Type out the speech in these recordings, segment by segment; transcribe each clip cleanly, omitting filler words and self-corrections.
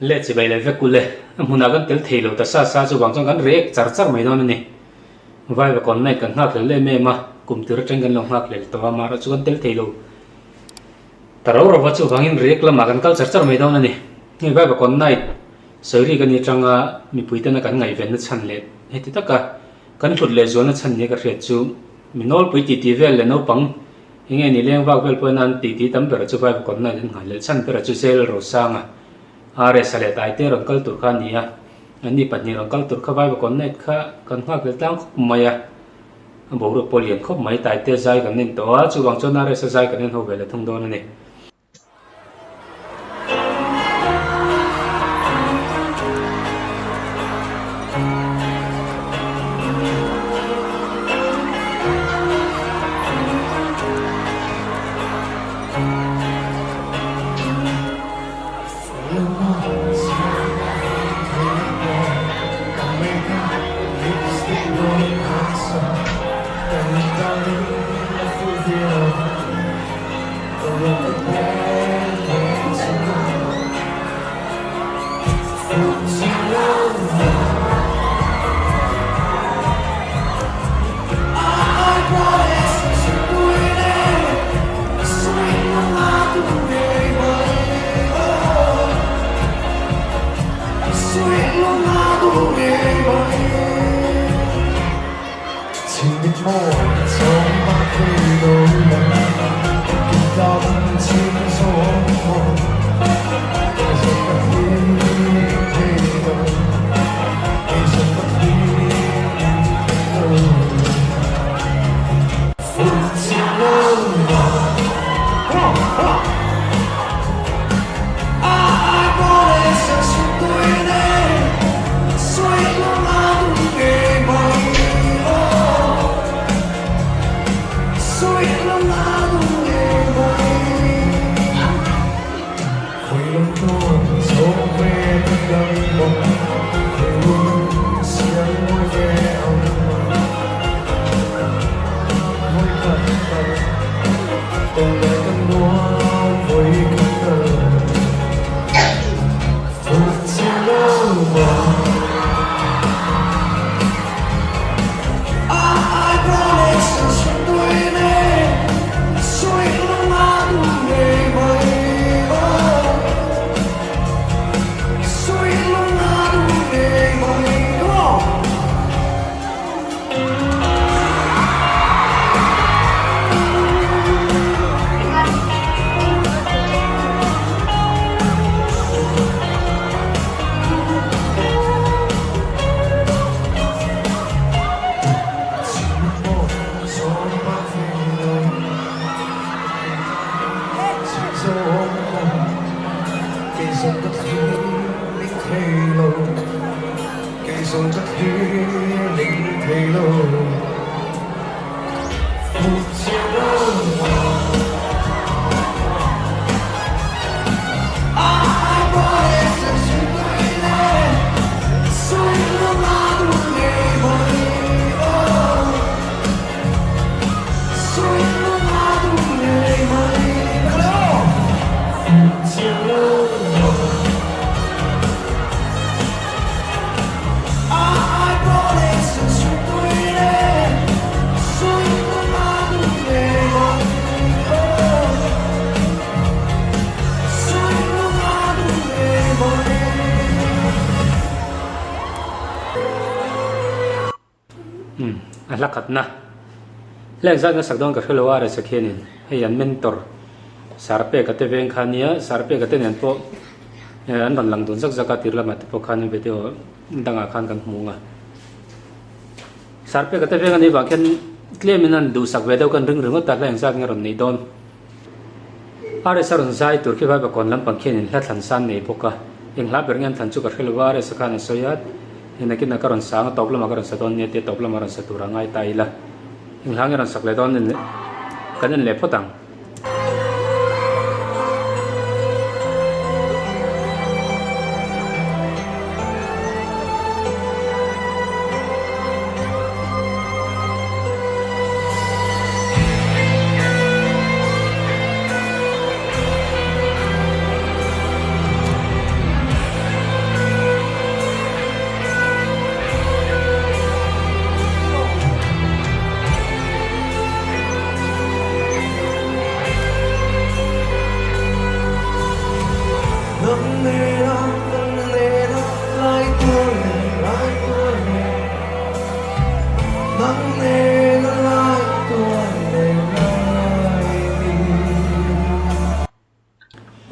Le chibai leh vek ule, a hmunah kan tel thei lo ta sa sa chuvang chuan kan react char char mai dawn a ni. Vaivakawn night kan nghak hlel em em a, kum tir atangin kan lo nghak hlel tawh a, mahrawh chu kan tel thei lo ta ro ro va, chuvangin react lamah kan kal char char mai dawn a ni. Hei Vaivakawn night sawi rik a ni atanga mipui tena kan ngaihvenna chhan leh heti taka kan hlut leh zualna chhan nia ka hriat chu mi nawlpui titi vel leh naupang Enge ni leng vak vel pawhin an titi tam ber chu Vaivakawn night an nghal leh chhan ber chu Zel Rosanga RS a leh Taite rawn kal tur kha a ni a, anni pahnih rawn kal tur kha Vaivakawn night kha kan nghak leh tlang khawp mai a, a boruak pawh lian khawp mai Taite zai kan en tawh a, chuvang chuan RS a zai kan en ho ve leh thung dawn a ni. Umm a hla khatna hleng zat ngasak dawn ka hrelo a resa khianin hei an mentor Sarpeka te veng kha ania Sarpeka te nen pawh an rawn lang dun zak zak a tir lamah te pawh khan video dangah khan kan hmu ang a Sarpeka te veng anih vang khian tlemin an duhsak ve deuh kan ring ringawt a hleng zat nge rawn neih dawn. RS a rawn zai tur khi Vaivakawn lampang khian in hla thlan san nei bawk a, eng hla ber nge an thlan chu ka hre lo a, RS a khan a sawi a, nakin ah ka rawn sang a, tawp lamah ka rawn sa dawn nia tia tawp lamah rawn sa tur a ngai ta ila, eng hla nge rawn sak leh dawn kan en leh phawt ang.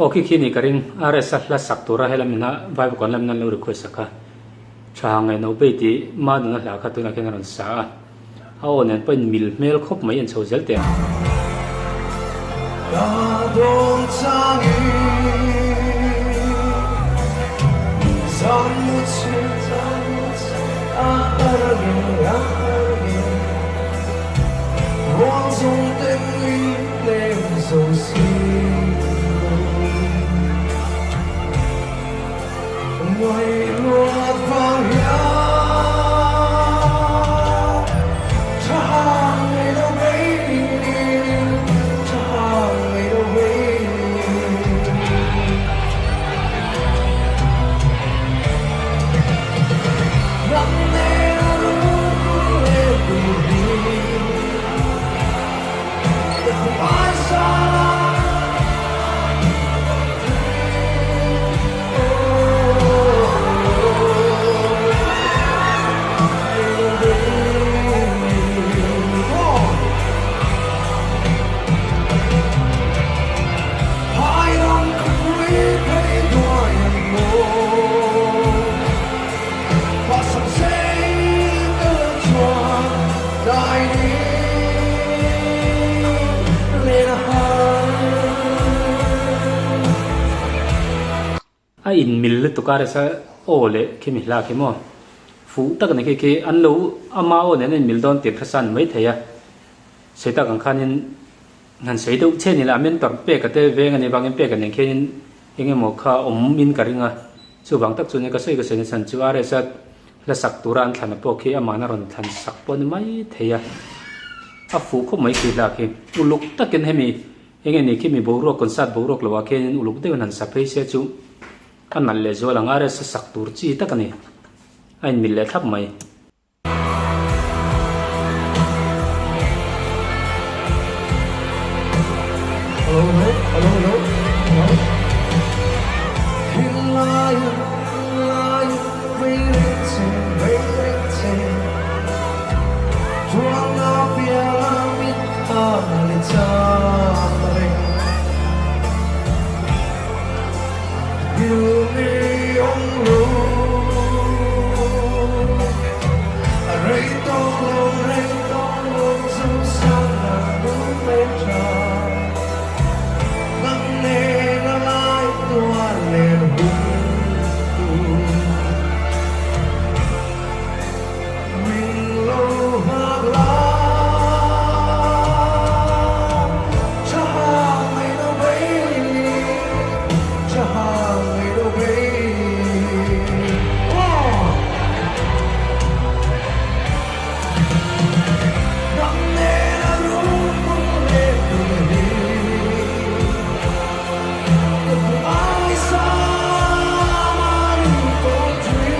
Aw khi khi nih ka ring RS a hla sak tura helam ina Vaivakawn lam in an lo request a kha. Tha ngaihno bei tih Maduna hla kha tunah khian a rawn sa a. A aw nen pawhin mil hmel khawp mai an chho zel teh ang. Ka dawn changin zan mu chhin a har nge a har nge ruang zawng ten min hnem zo si lo ngaihluat vang hian tha hang ngei lo bei tha hang ngei lo bei. Nang nen a rum leh tur hi ka hmai sang. A inmil lutuk a resa aw leh khimi hla khi maw fuh tak a ni khi khi an lo ama aw nen a inmil dawn tih hre san mai thei a sawi tak ang khanin han sawi deuh che ni la a mentor pek a te veng a nih vangin pek a nen khianin eng emaw kha awm in ka ring a chuvang tak chu nia ka sawi ka sawi na chhan chu a resa hla sak tura an thlan a pawh khi amahna rawn thlan sak pawh a ni mai thei a a fuh khawp mai khi hla khi uluk takin hemi Eng nge ni khi mi boruak concert boruak lo ah khianin uluk deuhin han sa phei se chu a nalh leh zual ang a rest a sak tur chi tak a ni a inmil leh thlap mai. Hello hello hello hello hello Thinlai lai vei reng che vei reng che Tuanga piala mit a le chang reng Dil ni awm lo A rei tawh lo rei tawh lo chu sang na lung men tha Nang nen a lai tuar len hun tur Min lo nghak la Tha hang ngei lo bei Tha hang ngei lo bei Nang nen a rum leh tur hi Ka duh ai sang a rin tawh thin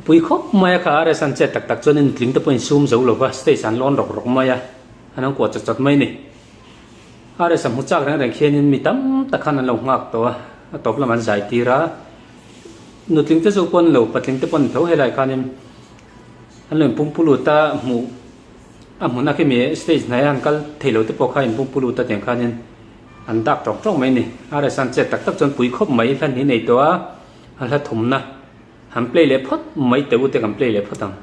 Pui khawp mai a kha RS an chet tak tak chuan in tling te pawh in sum zo lova stage an lawn rawk rawk mai a an han kuah chawt chawt mai a ni. RS a hmu chak reng reng khianin mi tam tak khan an lo nghak tawh a, a tawp lam an zai tir a. Nutling te chu pawn lo patling te pawn tho helai khanin an lo inpumpu lut a hmuh a hmun a khimi stage hnaia an kal thei lo te pawh kha inpumpu lut a tiang khanin an dak tawk tawk mai a ni. RS an chet tak tak chuan pui khawp mai hla hnih nei tawh a a hla thumna han play leh phawt mai teh u te kan play leh phawt ang.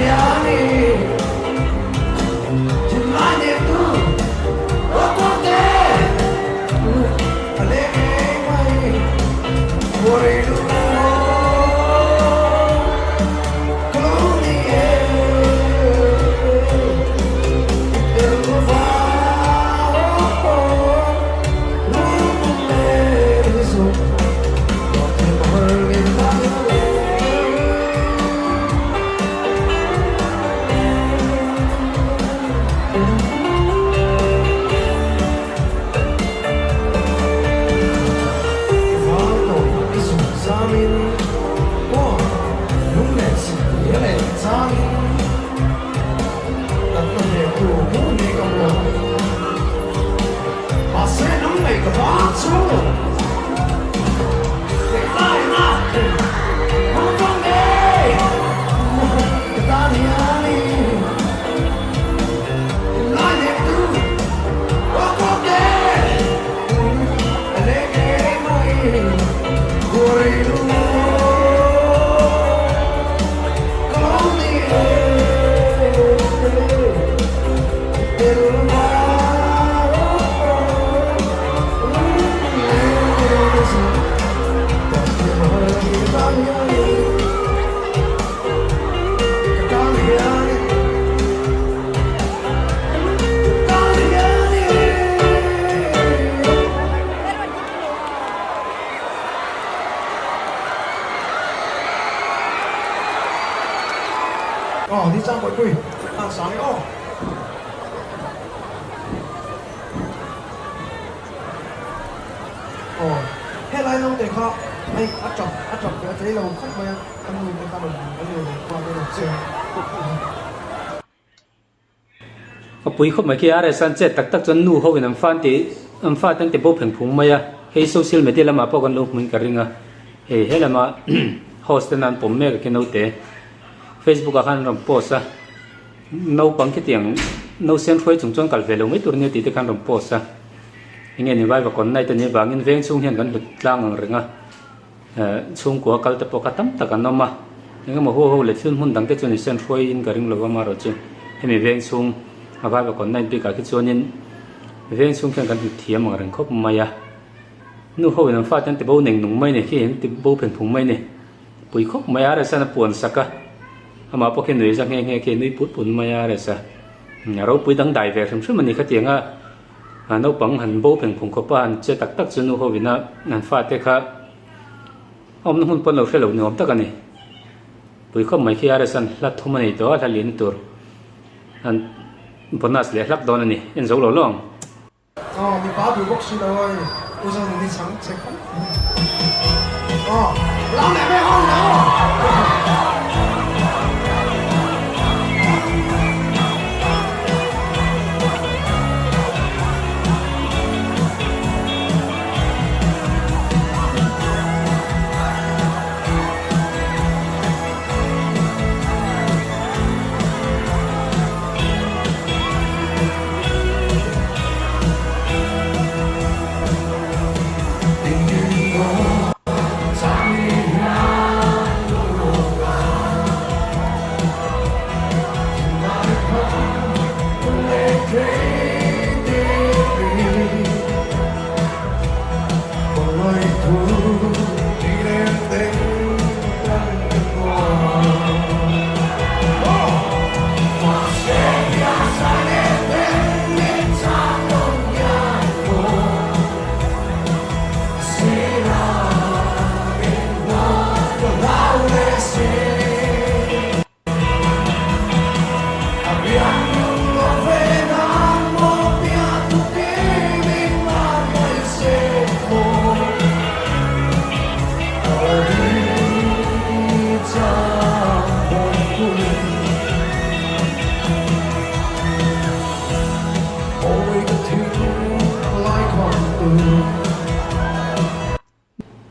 hianin thinlai neitu Ropuite a leng ngei mai Khuarei lu ka lo ni e I tel va Mahse nang nei ka bak chuang lo. Keimahina hmang vang ngei ka tan hian i Tunlai hnektu Rock te a leng ngei mai Khuarei lu ka lo ni e. Aw, helai naute kha hei a tap a tap ve a tlei lo khawp mai a, a nu te kha rawn a nu leh pa te rawn che a. A pui khawp mai khi RS an chet tak tak chuan nu ho in an fa an ti an fa te an ti bo pheng phung mai a, hei social media lamah pawh kan lo hmuin ka ring a, hei he lama host ten an pawm mek a khi naute facebook ah khan an rawn post a. Naupang khitiang nausen hruai chung chuan kal ve lo mai tur nia tih te khan rawn post a. Enge ni vai vakawn night a nih avangin veng chhung hian kan hlut tlang ang reng a. Chhungkua kal te pawh kha tam tak an awm a. Engemaw hu ho leh thil hmun dang te chuan insen hruai in ka ring lo va marawh chu hemi veng chhung a vai vakawn night bikah khi chuanin veng chhung khian kan hlut thiam ang reng khawp mai a. Nu ho in an fate an ti bo neng nung mai ni khi an ti bo phen phung mai ni. Pui khawp mai a resa na puan sak a, amah pawh khi nui za nghe nghe khi nui put put mai a resa. A ropui dang dai ve hrim hrim a ni khatiang a, naupang han bo pheng phung khawp a han che tak tak chu nu ho in a an fate kha a awmna hmun pawn lo hre lo ni awm tak a ni. Pui khawp mai khi a resa an hla thum a nei tawh a, hla lin tur an bonus leh hlak dawn a ni, en zo lo lo ang. Aw mipa duh bawk si lo oi u zo nun hi chang che khawp mai aw lam leh ve ho le aw.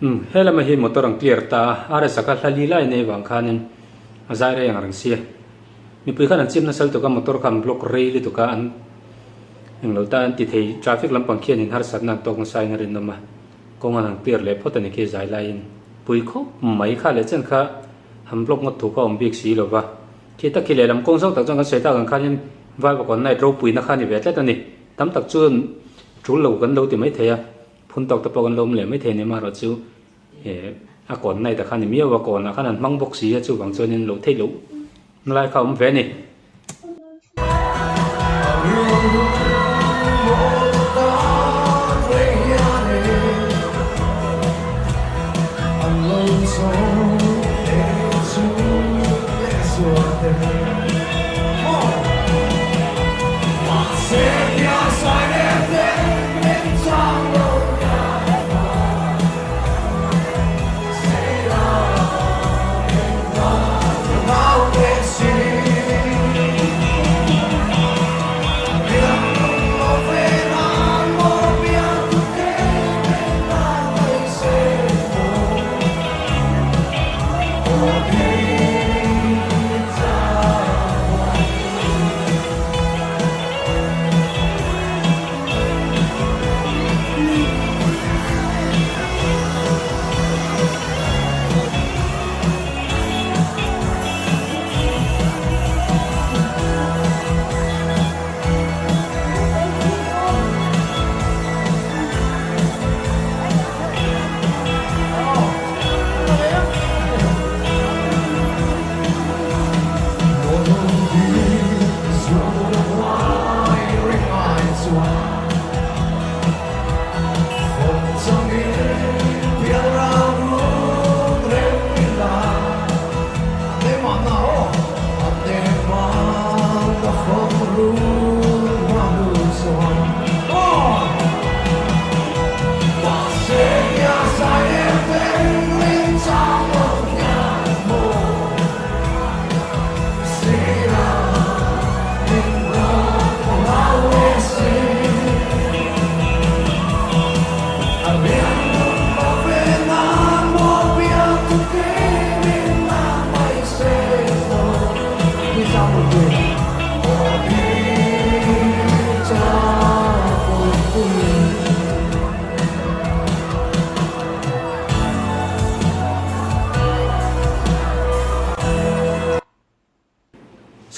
Umm he lama hi motor ang clear ta a, RS a kha hla li lai nei vang khanin a zai rei ang reng sia. Mipui khan an chim nasal tuk a motor kha an block rei lutuk a an englo ta an ti thei traffic lampang khianin harsatna an tawk nasa in a rinawm a. Kawng an han clear leh phawt a ni khi zai laiin pui khawp mai kha leh chen kha han block ngawt thu kha a awm bik si lo va. Khi tak khi lehlam kawng zawng tak chuan kan sawi tak ang khanin Vaivakawn Night ropuina kha a ni ve tlat a ni. Tam tak chuan tul lo kan lo ti mai thei a, phun tawk te pawh kan lo awm leh mai thei a ni amaherawh chu eh a kawn night ah khan a ni miau a, kawnah khan an hmang bawk si a chuvang chuanin loh theih loh na lai kha a awm ve a ni.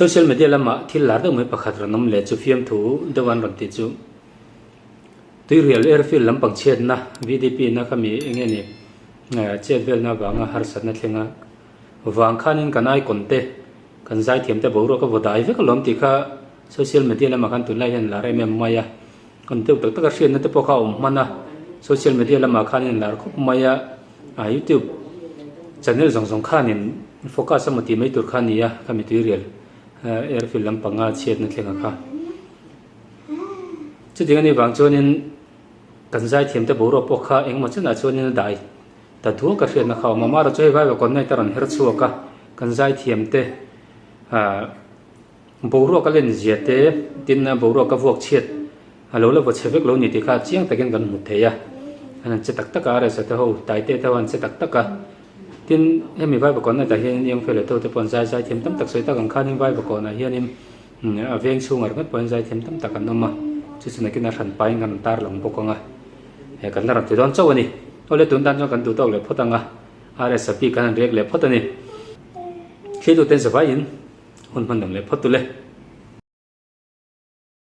Social media lamah thil lar deuh mai pakhat rawn awm leh chu fiamthu deuh an rawn tih chu Tuirial airfield lampang chhiatna VDP na kha mi eng nge ni chet velna avanga harsatna thlenga vang khanin kan icon te kan zaithiam te boruak a vaw dai vek alawm tih kha social media lamah khan tunlai hian lar em em mai a kan deuh tak tak a hriatna te pawh kha a awm hman a social media lamah khanin lar khawp mai a youtube channel zawng zawng khanin focus emaw tih mai tur kha a ni a khami tuirial airfield lampanga chhiatna thlenga kha. Chutiang anih vang chuanin kan zaithiam te boruak pawh kha engemaw chenah chuanin a dai ta duak a hriatna kha a awm a, amaherawhchu hei vai vakawn night a rawn her chhuak a, kan zaithiam te ah boruak a len zia te tin a boruak a vuak chhiat a lo la vaw chhe vek lo ni tih kha chiang takin kan hmu thei a, an han che tak tak a, rsa te ho taite te ho an che tak tak a, tin hemi vai vakawn night ah hianin eng fel leh to te pawh an zai zaithiam tam tak sawi tak ang khanin vai vakawnah hianin. A veng chhungah ringawt pawhin zaithiam tam tak an awm a, chu chu nakin a hran pain kan rawn tar lang bawk ang a, he kan la rawn ti dawn chauh a ni. Awle tun tan chuan kan duh tawk leh phawt ang a, RSP kan han riak leh phawt a ni. Thlir tuten zavaiin hun hman dam leh phawt tule.